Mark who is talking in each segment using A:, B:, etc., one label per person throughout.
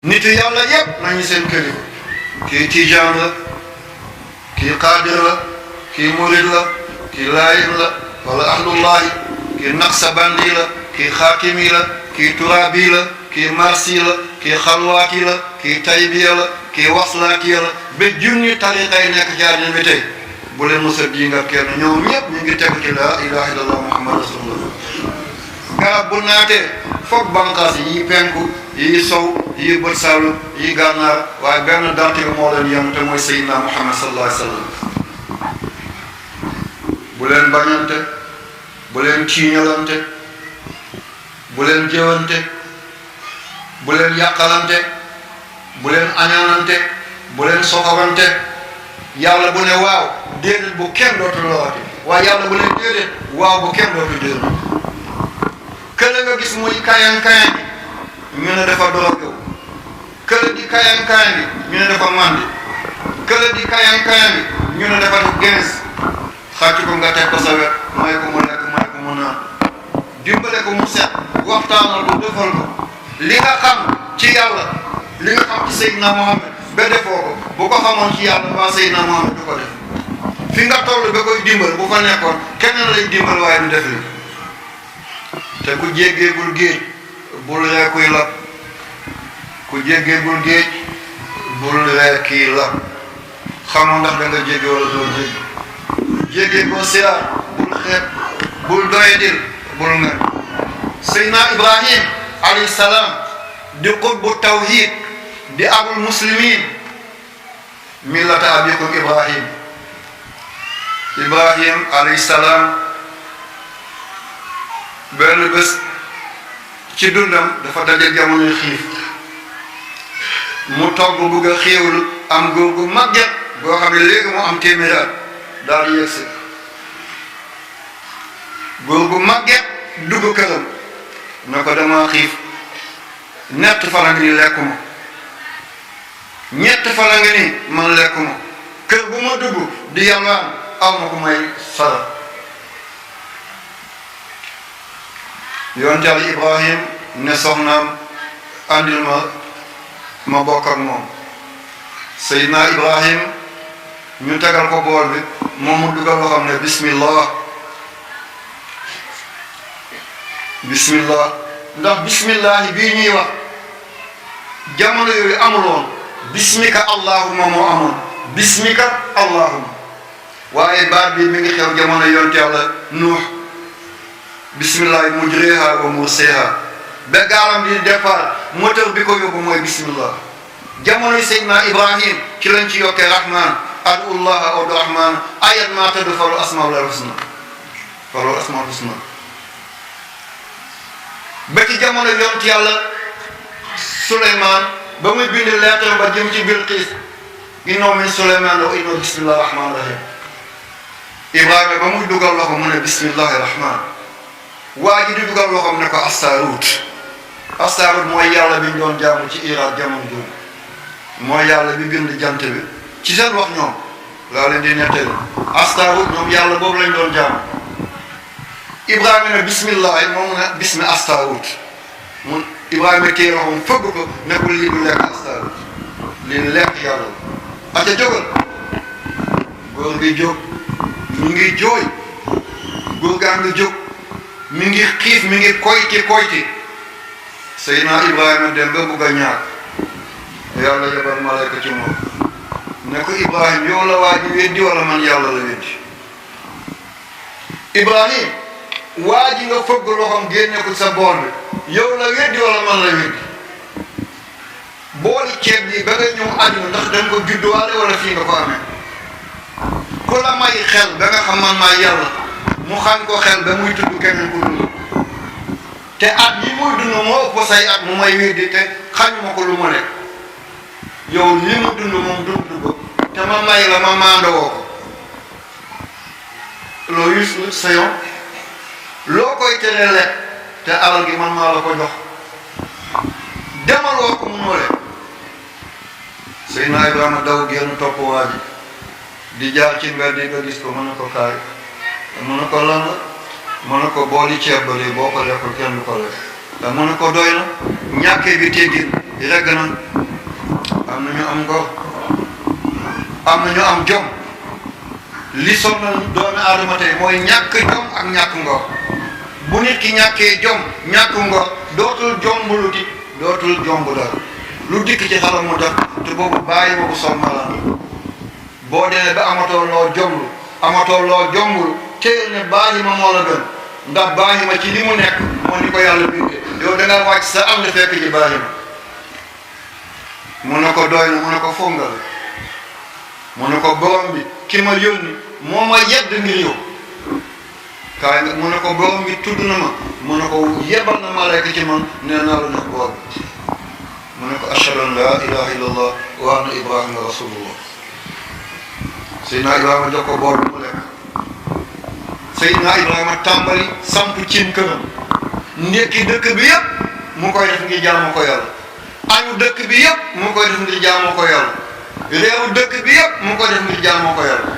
A: nitu yàlla yépp nañu seen kilifa kii tijaan la kii qaadir la kii murid la kii laayin la wala ahlullahi kii naqsabandi la kii xaakimi la kii turabi la kii marsi la kii xalwaaki la kii taybiya la kii waslaaki la ba junni tariqa yi nekk ci àddina bi tey bu leen mos a diingat kenn ñoom ñëpp ñu ngi tegu ci laa ilaha illallah muhammad rasulullah garab bu naatee foog banqaas yi penku yi sow yi bët saalum yi gànnaar waaye benn dartiga moo leen yem te mooy sayyidina muhammad sallallahu alayhi wa sallam bu leen bañante bu leen ciiñalante bu leen jëwante bu leen yàqalante bu leen añaanante bu leen soxorante yàlla bu ne waaw déedéet bu kenn dootu loxati waaye yàlla bu ne déedéet waaw bu kenn dootu déedéet kële nga gis muy kayan-kayan bi ñu ne dafa drogué wu kële di kayan-kayan bi ñu ne dafa mandi kële di kayan-kayan bi ñu ne dafa def gens xàcc ko nga teg ko sa wet may ko mu lekk may ko mu naan dimbale ko mu set waxtaanal ko defal ko li nga xam ci yàlla li nga xam ci Seydina Mohamed ba defoo ko bu ko xamoon ci yàlla waa Seydina Mohamed du ko def fi nga toll ba koy dimbal bu fa nekkoon keneen lay dimbal waaye du def li te ku jéggeegul géej bul ree kuy lab ku jéggeegul géej bul ree kii lab xamoo ndax da nga jégge wala doo jégge jéggee ko siyaar bul xeeb bul doyadil bul ngar Seydina Ibrahim alayhi salaam di qutbu tawhid di abul muslimin millata abikum Ibrahim alayhi salaam benn bés ci dundam dafa daje jamonoy xiif mu togg bugg a xéewlu am góor gu màgget boo xam ne léegi mu am téeméeri at daal di yegsi góor gu màgget dugg këram na ko dama xiif ñett fa la nga ni lekkuma ñett fa la nga ni man lekkuma kër bu ma dugg di yalwaan aw ma ko may sara yonent Yàlla Ibrahim ne soxnaam andil ma bokk ak moom Seydina Ibrahim ñu tegal ko bool bi moom mu dugal loo xam ne bismillah ndax bismillahi bii ñuy wax jamono yooyu amuloon bismika allahumma moo amoon bismika allahumma waaye baat bi mi ngi xew jamono yonent Yàlla Nuux bismillahi mujriha wa mursiha ba gaalam di départ moteur bi ko yóbbu mooy bismillah jamono Seydina Ibrahim ci lañ ci yokkee rahman adullaha awdu rahman ayat ma tadu falu asmaul husna ba ci jamono yonent Yàlla Suleymaan ba muy bind lettre ba jëm ci Bilqiis innahu min Suleymaan wa innahu bismillahi rahmaani rahim Ibrahima ba muy dugal loxo mu ne bismillahi rahman waa ji di dugal loxoom ne ko Astarout mooy yàlla bi ñu doon jaamu ci Irak jamono jooju mooy yàlla bi bind jant bi ci seen wax ñoom laa leen di nettali Astarout ñoom yàlla boobu lañ doon jaamu Ibrahima ne bismillahi moom mu ne bismi Astarout mun Ibrahima téye loxoom fëgg ko ne ko lii du lekk Astarout lii lekk yàlla la aca jógal góor ngi jóg mi ngi jooy góor gaa ngi jóg mi ngi xiif mi ngi koyti Seydina Ibrahima dem ba bugg a ñaar yàlla yebal malayka ci moom ne ko Ibrahim yow la waa ji weddi wala man yàlla la weddi Ibrahim waa ji nga fëgg loxoom génne ko sa bool bi yow la weddi wala man la weddi booli ceeb bi ba nga ñëw àdduna ndax danga ko judduwaale wala fii nga ko amee ku la may xel ba nga xam man maa yàlla mu xam ko xel ba muy tudd keneen ku dund te at yi muy dund moo ëpp say at mu may weddi te xañuma ko lu ma lekk yow li mu dund moom dund ko te ma may la ma maandawoo ko loo yus sa yoon loo koy tere lekk te alal gi man maa la ko jox demal woo ko munoo lekk Seydina Ibrahima daw génn topp waa ji di jaar ci mbedd yi nga gis ko mën na ko kaay mën na ko lan la mën na ko booli ceeb ba boo ko lekkul kenn du ko lekk te mën na ko doy na ñàkkee bi teggin regg na am na ñu am ngor am na ñu am jom li sonal doomi aadama tey mooy ñàkk jom ak ñàkk ngor bu nit ki ñàkkee jom ñàkk ngor dootul jombuluti dootul jomb dara lu dikk ci xalam mu def te boobu bàyyi ma bu sommalaan boo demee ba amatoo loo jomblu amatoo loo jomblu téel ne bàyyi ma moo la gën ndax bàyyi ma ci li mu nekk moo ni ko yàlla bindee yow da nga wàcc sa ànd fekk ci bàyyi ma mu ne ko doy na mu ne ko fongal mu ne ko borom bi ki ma yónni moo ma yedd ngir yow kaay nga mu ne ko borom bi tudd na ma mu ne ko yebal na malayka ci man nee naa la nekk borom mu ne ko ashhadu an la ilaha illallah wa anna ibrahima rasulullah Seydina Ibrahima jox ko bool bi mu lekk Seydina Ibrahima tàmbali samp cin këram ndekki dëkk bi yëpp mu koy def ngir jaamoo ko yàlla añu dëkk bi yëpp mu koy def ngir jaamoo ko yàlla réewu dëkk bi yëpp mu koy def ngir jaamoo ko yàlla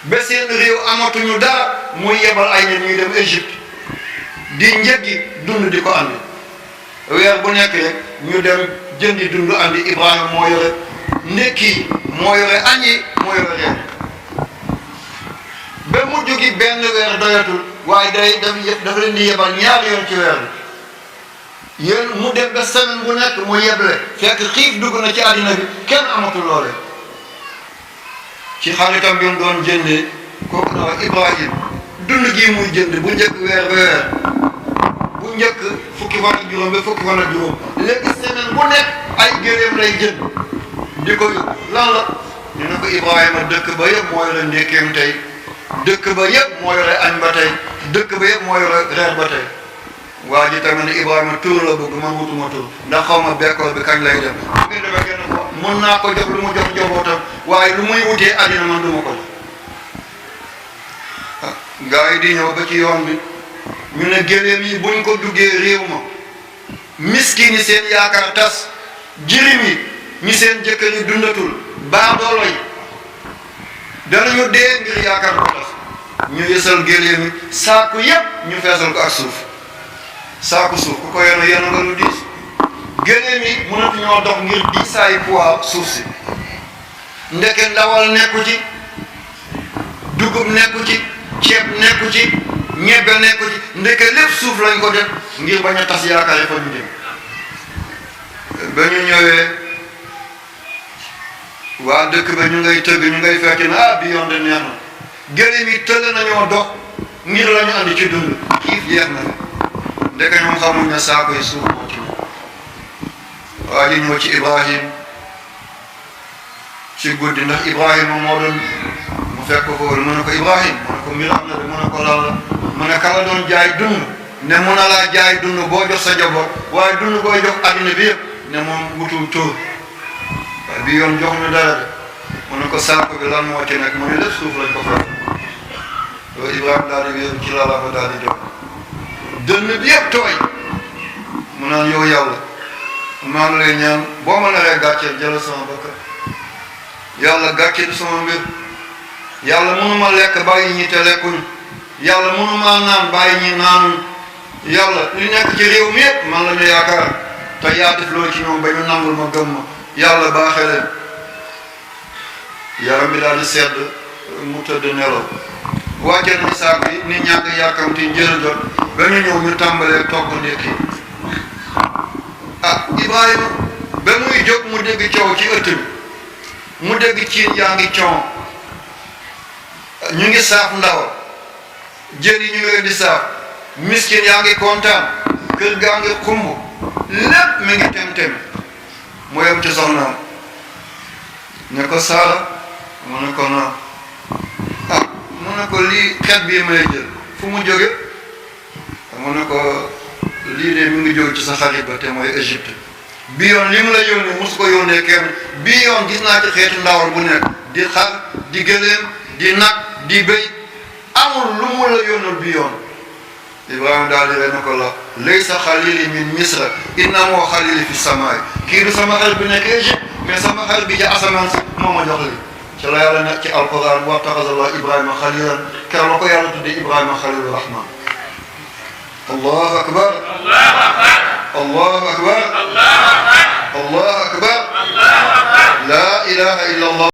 A: ba seen réew amatuñu dara muy yebal ay nit ñuy dem Égypte di njëggi dund di ko andi weer bu nekk rek ñu dem jëndi dund andi Ibrahima moo yore ndekki moo yore añ yi moo yore reer ba mujj gi benn weer doyatul waaye dafa leen di yebal ñaari yoon ci weer bi yéen mu dem ba semaine bu nekk mu yeble fekk xiif dugg na ci àddina bi kenn amatul loole ci xaritam bi mu doon jëndee kooku na wax Ibrahim dund gii muy jënd bu njëkk weer ba weer bu njëkk fukki fan ak juróom ba fukki fan ak juróom léegi semaine bu nekk ay gëléem lay jënd di ko yóbbu lan la ñu ne ko Ibrahima dëkk ba yëpp moo yore ndékkeem tey dëkk ba yëpp moo yore añ ba tey dëkk ba yëpp moo yore reer ba tey waa ji tamit ne Ibrahima tur la bëgg man wutuma tur ndax xaw ma bekkoor bi kañ lay dem bu ngeen demee kenn ko mun naa ko jox lu mu jox njabootam waaye lu muy wutee àddina man duma ko jox gaa yi di ñëw ba ci yoon bi ñu ne gëléem yi buñ ko duggee réew ma miskin yi seen yaakaar tas jirim yi ñi seen jëkkër yi dundatul baadoolo yi danañu dee ngir yaakaar ko tas ñu yësal gëléem yi saaku yépp ñu feesal ko ak suuf saaku suuf ku ko yenu nga lu diis gëléem yi mënatuñoo dox ngir diisaayu poids suuf si ndeke ndawal nekku ci dugub nekku ci ceeb nekku ci ñebbe nekku ci ndeke lépp suuf lañ ko def ngir bañ a tas yaakaar yi fa ñu dem ba ñu ñëwee waa dëkk ba ñu ngay tëgg ñu ngay fekk na bi yoon de neex na gëléem yi tëll nañoo dox ngir la ñu andi ci dund xiif jeex na ndeke ñoom xamuñ ne saako yi suuf moo ci waa ji ñëw ci Ibrahim ci guddi ndax Ibrahima moo doon mu fekk ko foofu mu ne ko Ibrahim mu ne ko mbir am na de mu ne ko lan la mu ne kala doon jaay dund ne mun na laa jaay dund boo jox sa njaboot waaye dund booy jox adduna bi yëpp ne moom wutul tóor waaye bi yoon jox ñu dara de mu ne ko saako bi lan moo ci nekk mu ne lépp suuf lañ ko fekk loolu Ibrahima daal di wéeru ci lala fa daal di dox dënn bi yëpp tooy mu naan yow yàlla maa ngi lay ñaan boo ma naree gàcceel jëlal sama bakkan yàlla gàcce du sama mbir yàlla mënuma lekk bàyyi ñi te lekkuñu yàlla mënuma naan bàyyi ñi naanuñu yàlla li nekk ci réew mi yëpp man la ñu yaakaar te yaa def loolu ci ñoom ba ñu nangul ma gëm ma yàlla baaxee leen yaram bi daal di sedd mu tëdd nelaw wàcce nañ saako yi nit ñaa ngi yàkkamti njël jot ba ñu ñëw ñu tàmbalee togg ndékki Ibrahima ba muy jóg mu dégg coow ci ëtt bi mu dégg ciin yaa ngi coow ñu ngi saaf ndaw jën yi ñu ngi leen di saaf miskin yaa ngi kontaan kër gaa ngi xumb lépp mi ngi tem-tem mu yem ci soxnaam ne ko Saara mu ne ko noonu mu ne ko lii xet bii may jël fu mu jóge mu ne ko lii de mi ngi jóge ci sa xarit ba te mooy Égypte bii yoon li mu la yónnee mosu ko yónnee kenn bii yoon gis naa ci xeetu ndawal bu nekk di xar di gëléem di nag di béy amul lu mu la yónnal bii yoon Ibrahima daal di ne ko la laysa xalili min misra innahu xalili fi samaay kii du sama xarit bi nekk Égypte mais sama xarit bi ci asamaan si moo ma jox li ci la yàlla nekk ci alquran wattaxaza Allah Ibrahima xalilan keroog la ko yàlla tuddee Ibrahima xalilu rahman allahu akbar allahu akbar الله أكبر لا إله إلا الله